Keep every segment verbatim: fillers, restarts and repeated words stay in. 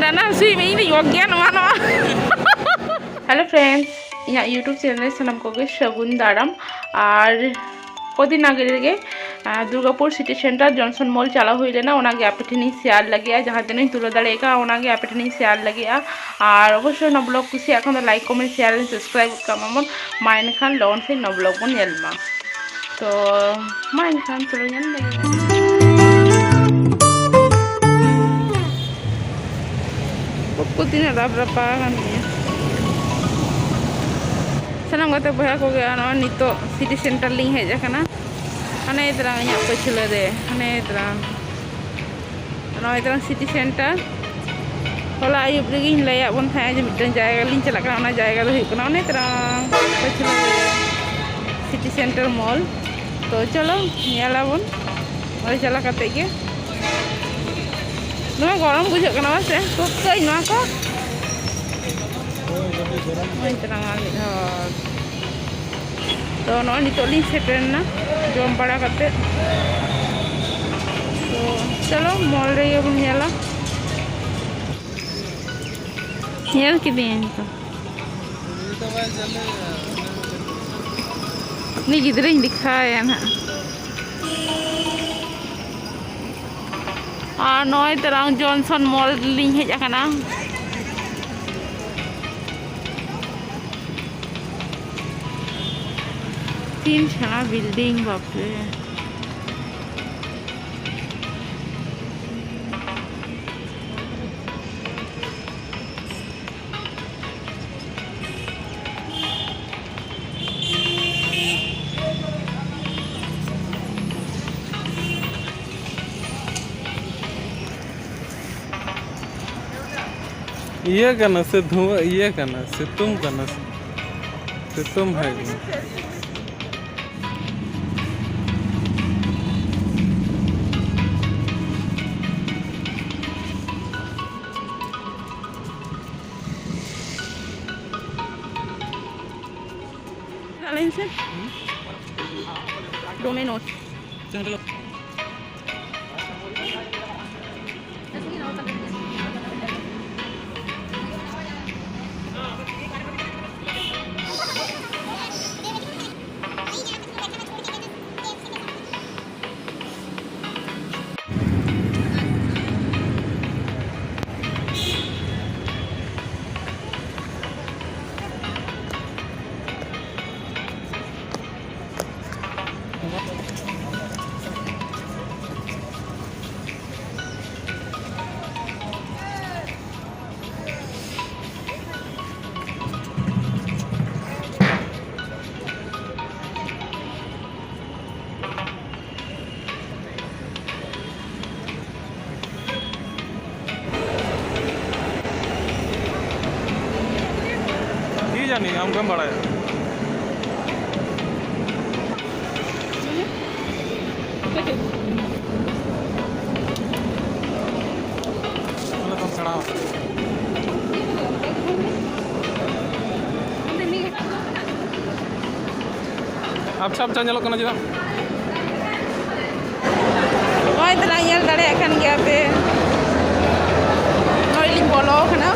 ᱰᱟᱸᱰᱟ ᱦᱟᱹᱥᱩᱭᱮᱫ ᱢᱮ, ᱤᱧ ᱫᱚᱧ ᱚᱜᱽᱜᱮᱭᱟᱱᱚᱜᱼᱟ ᱱᱚᱣᱟ᱾ Hello friends, ᱤᱧᱟᱹᱜ YouTube channel ᱨᱮ ᱥᱟᱱᱟᱢ ᱠᱚᱜᱮ ᱥᱟᱹᱜᱩᱱ ᱫᱟᱨᱟᱢ᱾ ᱟᱨ ᱠᱚᱫᱤᱱ ᱟᱜᱮ ᱨᱮᱜᱮ, ᱟᱸ, Durgapur City Centre Johnson Mall ᱪᱟᱞᱟᱣ ᱦᱩᱭ ᱞᱮᱱᱟ, ᱚᱱᱟᱜᱮ ᱟᱯᱮ ᱴᱷᱮᱱᱤᱧ share ᱞᱟᱹᱜᱤᱫᱼᱟ᱾ ᱡᱟᱦᱟᱸ ᱛᱤᱱᱟᱹᱜ ᱤᱧ ᱛᱩᱞᱟᱹᱣ ᱫᱟᱲᱮᱭᱟᱠᱟᱫᱼᱟ, ᱚᱱᱟᱜᱮ ᱟᱯᱮ ᱴᱷᱮᱱᱤᱧ share ᱞᱟᱹᱜᱤᱫᱼᱟ᱾ ᱟᱨ ᱚᱵᱚᱥᱥᱳᱭ ᱚᱱᱟ vlog ᱠᱩᱥᱤᱭᱟᱜ ᱠᱷᱟᱱ ᱫᱚ like, comment, share, and subscribe ᱠᱟᱜ ᱢᱟᱵᱚᱱ᱾ ᱢᱟ ᱮᱱᱠᱷᱟᱱ ᱞᱚᱜᱚᱱ ᱥᱮ ᱱᱚᱣᱟ vlog ᱵᱚᱱ ᱧᱮᱞ ᱢᱟ᱾ ᱛᱚ ᱢᱟ ᱮᱱᱠᱷᱟᱱ ᱪᱚᱞᱚ ᱧᱮᱞ ᱞᱮᱜᱮ ᱵᱚᱱ᱾ ᱩᱵ ᱠᱚ ᱛᱤᱱᱟᱹᱜ ᱨᱟᱯ ᱨᱟᱯᱟ ᱟᱠᱟᱱ ᱛᱤᱧᱟ᱾ ᱥᱟᱱᱟᱢ ᱜᱟᱛᱮ ᱵᱚᱭᱦᱟ ᱠᱚᱜᱮ, ᱟᱨ ᱱᱚᱜᱼᱚᱭ ᱱᱤᱛᱚᱜ City Centre ᱞᱤᱧ ᱦᱮᱡ ᱟᱠᱟᱱᱟ᱾ ᱦᱟᱱᱮ ᱛᱟᱨᱟᱝ ᱤᱧᱟᱹᱜ ᱯᱟᱹᱪᱷᱞᱟᱹ ᱨᱮ, ᱦᱟᱱᱮ ᱛᱟᱨᱟᱝ᱾ ᱱᱚᱜᱼᱚᱭ ᱛᱟᱨᱟᱝ City Centre᱾ ᱦᱚᱞᱟ ᱟᱹᱭᱩᱵ ᱨᱮᱜᱮᱧ ᱞᱟᱹᱭᱟᱫ ᱵᱚᱱ ᱛᱟᱦᱮᱸᱫ ᱡᱮ ᱢᱤᱫᱴᱟᱝ ᱡᱟᱭᱜᱟ ᱞᱤᱧ ᱪᱟᱞᱟᱜ ᱠᱟᱱᱟ, ᱚᱱᱟ ᱡᱟᱭᱜᱟ ᱫᱚ ᱦᱩᱭᱩᱜ ᱠᱟᱱᱟ ᱚᱱᱮ ᱛᱟᱨᱟᱝ ᱯᱟᱹᱪᱷᱞᱟᱹ ᱨᱮ City Centre Mall᱾ ᱛᱚ ᱪᱚᱞᱚ ᱧᱮᱞᱟᱵᱚᱱ ᱚᱸᱰᱮ ᱪᱟᱞᱟᱣ ᱠᱟᱛᱮ ᱜᱮ᱾ ᱫᱚᱢᱮ ᱜᱚᱨᱚᱢ ᱵᱩᱡᱷᱟᱹᱜ ᱠᱟᱱᱟ ᱵᱟᱝ ᱥᱮ? ᱛᱩᱫ ᱠᱟᱜ ᱟᱹᱧ ᱱᱚᱣᱟ ᱠᱚ᱾ ᱱᱚᱜᱼᱚᱭ ᱛᱟᱞᱟᱝ ᱟᱨ ᱢᱤᱫ ᱫᱷᱟᱣ᱾ ᱛᱚ ᱱᱚᱜᱼᱚᱭ ᱱᱤᱛᱚᱜ ᱞᱤᱧ ᱥᱮᱴᱮᱨ ᱮᱱᱟ ᱡᱚᱢ ᱵᱟᱲᱟ ᱠᱟᱛᱮ᱾ ᱛᱚ ᱪᱚᱞᱚ ᱢᱚᱞ ᱨᱮᱜᱮ ᱵᱚᱱ ᱧᱮᱞᱟ᱾ ᱧᱮᱞ ᱠᱤᱫᱤᱧ ᱛᱚ᱾ ᱩᱱᱤ ᱜᱤᱫᱽᱨᱟᱹᱧ ᱫᱮᱠᱷᱟᱣᱟᱭᱟ ᱱᱟᱦᱟᱜ᱾ ᱟᱨ ᱱᱚᱜᱼᱚᱭ ᱛᱟᱨᱟᱝ ᱡᱚᱱᱥᱚᱱ ᱢᱚᱞ ᱨᱮᱞᱤᱧ ᱦᱮᱡ ᱟᱠᱟᱱᱟ᱾ ᱛᱤᱱ ᱥᱮᱬᱟ building, ᱵᱟᱯᱨᱮ᱾ ᱤᱭᱟᱹ ᱠᱟᱱᱟ ᱥᱮ ᱫᱷᱩᱣᱟᱹ ᱤᱭᱟᱹ ᱠᱟᱱᱟ, ᱥᱤᱛᱩᱝ ᱠᱟᱱᱟ, ᱥᱤᱛᱩᱝ ᱦᱮᱡ ᱮᱱᱟ᱾ ᱟᱹᱞᱤᱧ ᱥᱮ ᱰᱳᱢᱤᱱᱳᱥ᱾ ᱪᱮᱫ ᱦᱚᱸ ᱵᱟᱝ᱾ ᱡᱟᱹᱱᱤᱡ ᱟᱢ ᱜᱮᱢ ᱵᱟᱲᱟᱭᱟ᱾ ᱟᱪᱪᱷᱟ, ᱟᱪᱪᱷᱟ, ᱧᱮᱞᱚᱜ ᱠᱟᱱᱟ ᱪᱮᱫᱟᱜ? ᱱᱚᱜᱼᱚᱭ ᱛᱚᱨᱟ ᱧᱮᱞ ᱫᱟᱲᱮᱭᱟᱜ ᱠᱟᱱ ᱜᱮᱭᱟ ᱯᱮ, ᱱᱚᱜᱼᱚᱭ ᱞᱤᱧ ᱵᱚᱞᱚ ᱟᱠᱟᱱᱟ᱾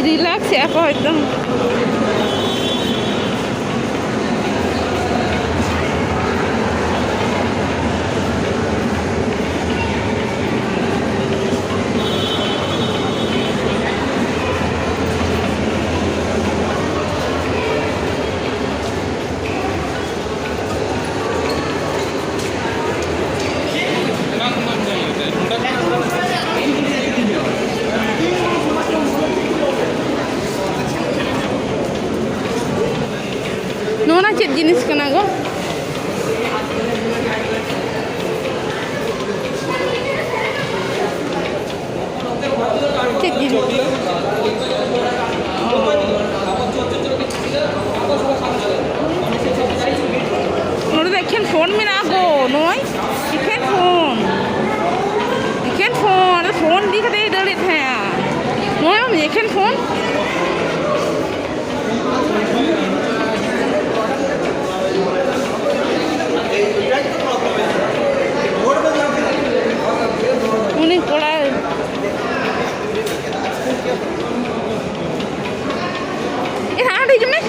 ᱨᱤᱞᱟᱠᱥ ᱮᱫᱟ ᱠᱚ ᱦᱚᱭᱛᱳ᱾ ᱱᱚᱣᱟ ᱪᱮᱫ ᱡᱤᱱᱤᱥ ᱠᱟᱱᱟ ᱜᱚ? ᱪᱮᱫ ᱡᱤᱞ? ᱱᱚᱰᱮ ᱫᱚ ᱮᱠᱷᱮᱱ ᱯᱷᱳᱱ ᱢᱮᱱᱟᱜᱼᱟ ᱜᱳ, ᱱᱚᱜᱼᱚᱭ ᱮᱠᱷᱮᱱ ᱯᱷᱳᱱ, ᱮᱠᱷᱮᱱ ᱯᱷᱳᱱ, ᱟᱫᱚ ᱯᱷᱳᱱ ᱤᱫᱤ ᱠᱟᱛᱮ ᱫᱟᱹᱲᱮᱫ ᱛᱟᱦᱮᱸᱜᱼᱟ, ᱱᱚᱜᱼᱚᱭ ᱮᱠᱷᱮᱱ ᱯᱷᱳᱱ᱾ ᱩᱱᱤ ᱠᱚᱲᱟ, ᱮ, ᱦᱟᱸᱰᱮ ᱦᱤᱡᱩᱜ ᱢᱮ᱾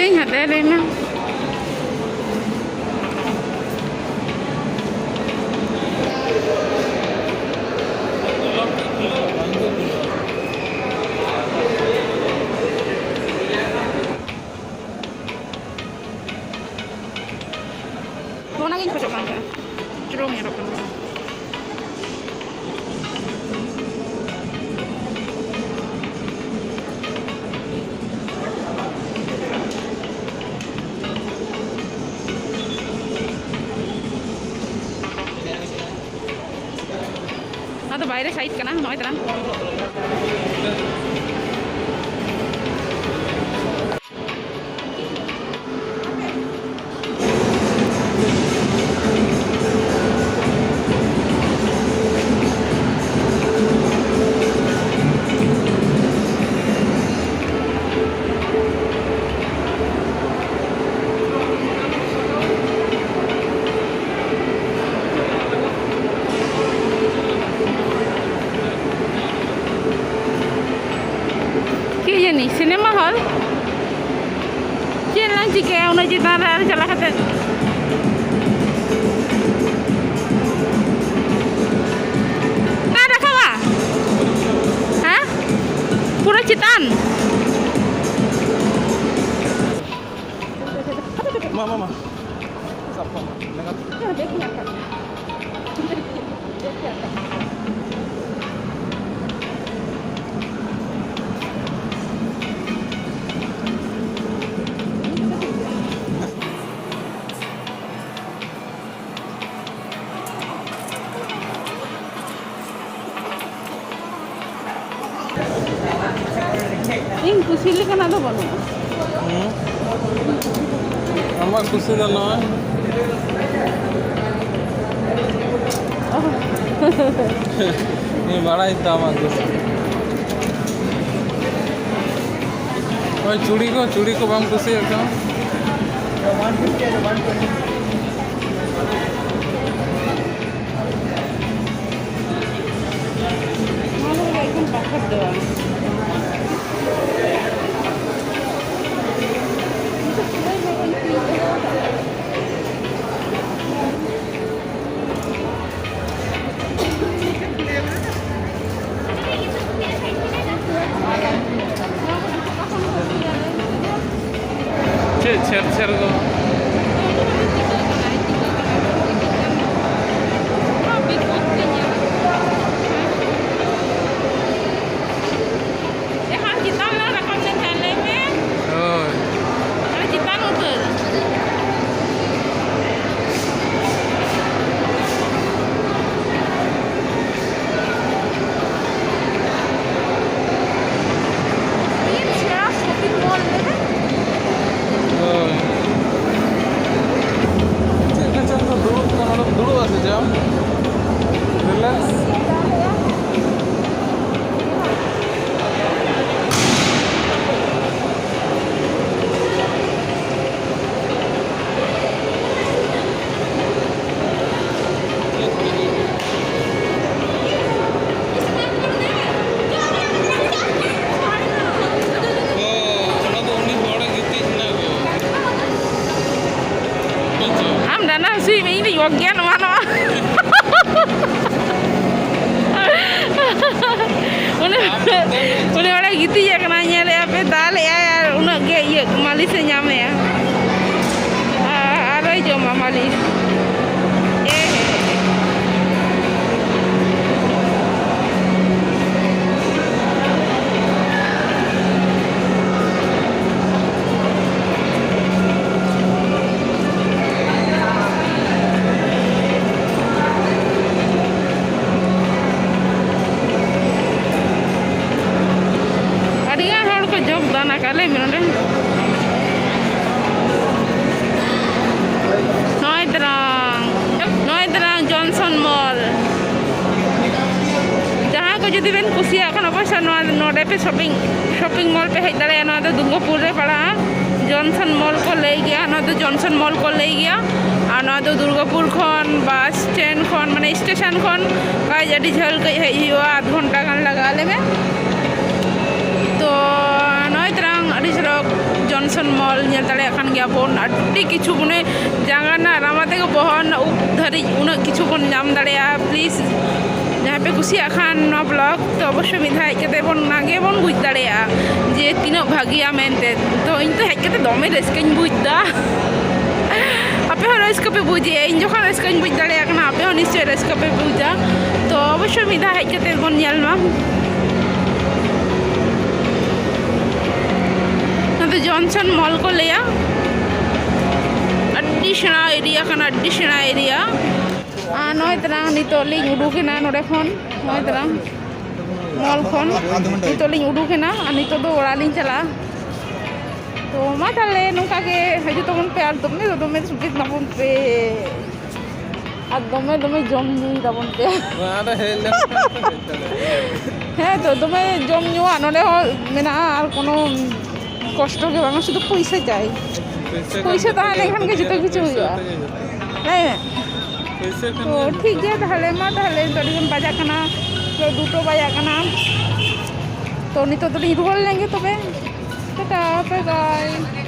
ᱤᱧ ᱦᱟᱛᱟᱣ ᱞᱟᱹᱭ ᱢᱮ᱾ ᱚᱱᱟᱜᱤᱧ ᱠᱷᱚᱡᱚᱜ ᱠᱟᱱ ᱛᱟᱦᱮᱸᱫ᱾ ᱪᱚᱨᱚᱠ ᱧᱮᱞᱚᱜ ᱠᱟᱱᱟ᱾ ᱚᱱᱟ ᱫᱚ ᱵᱟᱭᱨᱮ ᱥᱟᱭᱤᱰ ᱠᱟᱱᱟ, ᱱᱚᱜᱼᱚᱭ ᱛᱟᱨᱟ᱾ ᱠᱤ ᱡᱟᱹᱱᱤ ᱥᱤᱱᱮᱢᱟ ᱦᱚᱞ? ᱪᱮᱫ ᱞᱟᱝ ᱪᱤᱠᱟᱹᱭᱟ ᱩᱱᱟᱹᱜ ᱪᱮᱛᱟᱱ ᱨᱮ ᱟᱨ ᱪᱟᱞᱟᱣ ᱠᱟᱛᱮ? ᱚᱠᱟ ᱨᱟᱠᱟᱵᱟ? ᱦᱮᱸ? ᱯᱩᱨᱟᱹ ᱪᱮᱛᱟᱱ? ᱢᱟ, ᱢᱟ, ᱢᱟ᱾ ᱥᱟᱵ ᱠᱚᱢ᱾ ᱞᱮᱸᱜᱟ ᱛᱤ᱾ ᱤᱧ ᱠᱩᱥᱤ ᱞᱮᱠᱟᱱᱟᱜ ᱫᱚ ᱵᱟᱹᱱᱩᱜᱼᱟ᱾ ᱦᱩᱸ? ᱟᱢᱟᱜ ᱠᱩᱥᱤ ᱫᱚ ᱱᱚᱜᱼᱚᱭ᱾ ᱤᱧ ᱵᱟᱲᱟᱭ ᱛᱟᱢᱟ ᱠᱩᱥᱤ᱾ ᱳᱭ ᱪᱩᱲᱤ ᱠᱚ, ᱪᱩᱲᱤ ᱠᱚ ᱵᱟᱢ ᱠᱩᱥᱤᱭᱟᱜ ᱠᱟᱱᱟ? ᱱᱚᱣᱟ ᱫᱚ ᱵᱚᱞᱮ ᱮᱠᱫᱚᱢ ᱯᱟᱛᱷᱚᱨ ᱫᱚ ᱵᱟᱝ᱾ ᱨᱮᱫᱚ᱾ ᱡᱟᱦᱟᱸ ᱪᱮᱛᱟᱱ ᱞᱟᱝ ᱨᱟᱠᱟᱵ ᱞᱮᱱ ᱛᱟᱦᱮᱸᱫ, ᱞᱟᱹᱭ ᱢᱮ᱾ ᱦᱳᱭ᱾ ᱟᱨ ᱪᱮᱛᱟᱱ ᱩᱛᱟᱹᱨ᱾ ᱛᱤᱱ ᱥᱮᱬᱟ shopping mall ᱨᱮ᱾ ᱦᱳᱭ᱾ ᱪᱮᱫ ᱞᱮᱠᱟ ᱪᱚᱝ ᱫᱚ ᱫᱩᱲᱩᱵ ᱠᱟᱱᱟ, ᱱᱚᱰᱮᱢ ᱫᱩᱲᱩᱵᱼᱟ ᱥᱮ ᱪᱮᱫ ᱟᱢ? Relax᱾ ᱚ, ᱚᱱᱟ ᱫᱚ ᱩᱱᱤ ᱦᱚᱲᱮ ᱜᱤᱛᱤᱡ ᱮᱱᱟ ᱜᱚ᱾ ᱟᱢ ᱰᱟᱸᱰᱟ ᱦᱟᱹᱥᱩᱭᱮᱫ ᱢᱮ, ᱤᱧ ᱫᱚᱧ ᱚᱜᱽᱜᱮᱭᱟᱱᱚᱜᱼᱟ ᱱᱚᱣᱟ᱾ ᱩᱱᱤ, ᱩᱱᱤ ᱦᱚᱲᱮ ᱜᱤᱛᱤᱡ ᱟᱠᱟᱱᱟ, ᱧᱮᱞᱮᱫᱼᱟ ᱯᱮ, ᱫᱟᱞᱮᱫᱼᱟᱭ ᱟᱨ ᱩᱱᱟᱹᱜ ᱜᱮ ᱤᱭᱟᱹ ᱢᱟᱹᱞᱤᱥᱮ ᱧᱟᱢᱮᱭᱟ᱾ ᱟᱨ ᱟᱨᱚᱭ ᱡᱚᱢᱟ ᱢᱟᱹᱞᱤᱥ᱾ ᱮ ᱦᱮ᱾ ᱟᱹᱰᱤᱜᱟᱱ ᱦᱚᱲ ᱠᱚ ᱡᱳᱜᱽ ᱫᱟᱱ ᱟᱠᱟᱫ, ᱞᱟᱹᱭ ᱢᱮ ᱱᱚᱰᱮ᱾ ᱱᱚᱜᱼᱚᱭ ᱛᱟᱨᱟᱝ, ᱱᱚᱜᱼᱚᱭ ᱛᱟᱨᱟᱝ ᱡᱚᱱᱥᱚᱱ ᱢᱚᱞ᱾ ᱡᱟᱦᱟᱸ ᱠᱚ ᱡᱩᱫᱤ ᱵᱮᱱ ᱠᱩᱥᱤᱭᱟᱜ ᱠᱷᱟᱱ, ᱚᱵᱚᱥᱥᱳᱭ ᱱᱚᱣᱟ ᱱᱚᱰᱮ ᱯᱮ shopping, shopping mall ᱯᱮ ᱦᱮᱡ ᱫᱟᱲᱮᱭᱟᱜᱼᱟ᱾ ᱱᱚᱣᱟ ᱫᱚ ᱫᱩᱨᱜᱟᱯᱩᱨ ᱨᱮ ᱯᱟᱲᱟᱜᱼᱟ᱾ ᱡᱚᱱᱥᱚᱱ ᱢᱚᱞ ᱠᱚ ᱞᱟᱹᱭ ᱜᱮᱭᱟ, ᱱᱚᱣᱟ ᱫᱚ ᱡᱚᱱᱥᱚᱱ ᱢᱚᱞ ᱠᱚ ᱞᱟᱹᱭ ᱜᱮᱭᱟ᱾ ᱟᱨ ᱱᱚᱣᱟ ᱫᱚ ᱫᱩᱨᱜᱟᱯᱩᱨ ᱠᱷᱚᱱ ᱵᱟᱥ ᱥᱴᱮᱱᱰ ᱠᱷᱚᱱ, ᱢᱟᱱᱮ, ᱥᱴᱮᱥᱚᱱ ᱠᱷᱚᱱ ᱠᱟᱹᱡ ᱟᱹᱰᱤ ᱡᱷᱟᱹᱞ ᱠᱟᱹᱡ ᱦᱮᱡ ᱦᱩᱭᱩᱜᱼᱟ, ᱟᱫᱷ ᱜᱷᱚᱱᱴᱟ ᱜᱟᱱ ᱞᱟᱜᱟᱜᱼᱟ, ᱞᱟᱹᱭ ᱢᱮ᱾ ᱛᱚ ᱱᱚᱜᱼᱚᱭ ᱛᱟᱨᱟᱝ ᱟᱹᱰᱤ ᱪᱚᱨᱚᱠ ᱡᱚᱱᱥᱚᱱ ᱢᱚᱞ ᱧᱮᱞ ᱫᱟᱲᱮᱭᱟᱜ ᱠᱟᱱ ᱜᱮᱭᱟ ᱵᱚᱱ, ᱟᱹᱰᱤ ᱠᱤᱪᱷᱩ, ᱢᱟᱱᱮ, ᱡᱟᱸᱜᱟ ᱨᱮᱱᱟᱜ ᱨᱟᱢᱟ ᱛᱮᱜᱮ ᱵᱚᱦᱚᱜ ᱨᱮᱱᱟᱜ ᱩᱵ ᱫᱷᱟᱹᱨᱤᱡ ᱩᱱᱟᱹᱜ ᱠᱤᱪᱷᱩ ᱵᱚᱱ ᱧᱟᱢ ᱫᱟᱲᱮᱭᱟᱜᱼᱟ᱾ Please, ᱡᱟᱦᱟᱸᱭ ᱯᱮ ᱠᱩᱥᱤᱭᱟᱜ ᱠᱷᱟᱱ ᱱᱚᱣᱟ ᱵᱞᱚᱜ, ᱛᱚ ᱚᱵᱚᱥᱥᱳᱭ ᱢᱤᱫ ᱫᱷᱟᱣ ᱦᱮᱡ ᱠᱟᱛᱮ ᱵᱚᱱ, ᱚᱱᱟ ᱜᱮᱵᱚᱱ ᱵᱩᱡᱽ ᱫᱟᱲᱮᱭᱟᱜᱼᱟ ᱡᱮ ᱛᱤᱱᱟᱹᱜ ᱵᱷᱟᱹᱜᱤᱭᱟ ᱢᱮᱱᱛᱮ᱾ ᱛᱚ ᱤᱧ ᱛᱚ ᱦᱮᱡ ᱠᱟᱛᱮ ᱫᱚᱢᱮ ᱨᱟᱹᱥᱠᱟᱹᱧ ᱵᱩᱡᱽ ᱮᱫᱟ᱾ ᱟᱯᱮ ᱦᱚᱸ ᱨᱟᱹᱥᱠᱟᱹ ᱯᱮ ᱵᱩᱡᱮᱜᱼᱟ, ᱤᱧ ᱡᱚᱠᱷᱚᱱ ᱨᱟᱹᱥᱠᱟᱹᱧ ᱵᱩᱡᱽ ᱫᱟᱲᱮᱭᱟᱜ ᱠᱟᱱᱟ, ᱟᱯᱮ ᱦᱚᱸ ᱱᱤᱥᱪᱚᱭ ᱨᱟᱹᱥᱠᱟᱹ ᱯᱮ ᱵᱩᱡᱟ᱾ ᱛᱚ ᱚᱵᱚᱥᱥᱳᱭ ᱢᱤᱫ ᱫᱷᱟᱣ ᱦᱮᱡ ᱠᱟᱛᱮ ᱵᱚᱱ ᱧᱮᱞ ᱢᱟ᱾ ᱱᱚᱣᱟ ᱫᱚ ᱡᱚᱱᱥᱚᱱ ᱢᱚᱞ ᱠᱚ ᱞᱟᱹᱭᱟ᱾ ᱟᱹᱰᱤ ᱥᱮᱬᱟ ᱮᱨᱤᱭᱟ ᱠᱟᱱᱟ, ᱟᱹᱰᱤ ᱥᱮᱬᱟ ᱮᱨᱤᱭᱟ᱾ ᱟᱨ ᱱᱚᱜᱼᱚᱭ ᱛᱟᱞᱟᱝ ᱱᱤᱛᱚᱜ ᱞᱤᱧ ᱩᱰᱩᱠ ᱮᱱᱟ ᱱᱚᱰᱮ ᱠᱷᱚᱱ, ᱱᱚᱜᱼᱚᱭ ᱛᱟᱞᱟᱝ ᱢᱚᱞ ᱠᱷᱚᱱ ᱱᱤᱛᱚᱜ ᱞᱤᱧ ᱩᱰᱩᱠ ᱮᱱᱟ ᱟᱨ ᱱᱤᱛᱚᱜ ᱫᱚ ᱚᱲᱟᱜ ᱞᱤᱧ ᱪᱟᱞᱟᱜᱼᱟ᱾ ᱛᱚ ᱢᱟ ᱛᱟᱦᱞᱮ ᱱᱚᱝᱠᱟ ᱜᱮ ᱦᱤᱡᱩᱜ ᱛᱟᱵᱚᱱ ᱯᱮ, ᱟᱨ ᱫᱚᱢᱮ ᱫᱚᱢᱮ ᱥᱩᱵᱤᱫᱷᱟ ᱛᱟᱵᱚᱱ ᱯᱮ, ᱟᱨ ᱫᱚᱢᱮ ᱫᱚᱢᱮ ᱡᱚᱢ ᱧᱩᱭ ᱛᱟᱵᱚᱱ ᱯᱮ᱾ ᱱᱚᱣᱟ ᱨᱮ ᱦᱮᱡ ᱞᱮᱱᱠᱷᱟᱱ ᱯᱮ ᱦᱮᱡ ᱫᱟᱲᱮᱭᱟᱜᱼᱟ᱾ ᱦᱮᱸ, ᱛᱚ ᱫᱚᱢᱮ ᱡᱚᱢ ᱧᱩᱣᱟᱜ ᱱᱚᱰᱮ ᱦᱚᱸ ᱢᱮᱱᱟᱜᱼᱟ, ᱟᱨ ᱠᱳᱱᱳ ᱠᱚᱥᱴᱚ ᱜᱮ ᱵᱟᱝᱟ, ᱥᱩᱫᱷᱩ ᱯᱩᱭᱥᱟᱹ ᱪᱟᱭ᱾ ᱯᱩᱭᱥᱟᱹ ᱠᱷᱟᱱ ᱯᱩᱭᱥᱟᱹ ᱡᱚᱛᱚ ᱛᱟᱦᱮᱸ ᱜᱮ ᱞᱮᱱᱠᱷᱟᱱ ᱜᱮ ᱦᱩᱭᱩᱜᱼᱟ᱾ ᱡᱚᱛᱚ ᱠᱤᱪᱷᱩ ᱯᱩᱭᱥᱟᱹ ᱦᱩᱭᱩᱜᱼᱟ᱾ ᱛᱮᱜᱮ ᱡᱚᱛᱚ᱾ ᱦᱮᱸ᱾ ᱯᱩᱭᱥᱟᱹ ᱠᱷᱟᱱ ᱛᱚ ᱜᱮ ᱴᱷᱤᱠ ᱜᱮᱭᱟ ᱛᱟᱦᱞᱮ, ᱢᱟ ᱛᱟᱦᱞᱮ ᱱᱤᱛᱚᱜ ᱟᱹᱰᱤ ᱜᱟᱱ ᱵᱟᱡᱟᱜ ᱠᱟᱱᱟ, ᱯᱨᱟᱭ ᱫᱩᱴᱳ ᱵᱟᱡᱟᱜ ᱠᱟᱱᱟ᱾ ᱛᱚ ᱱᱤᱛᱚᱜ ᱫᱚᱞᱤᱧ ᱨᱩᱣᱟᱹᱲ ᱞᱮᱱ ᱜᱮ ᱛᱚᱵᱮ᱾ Tata, bye bye᱾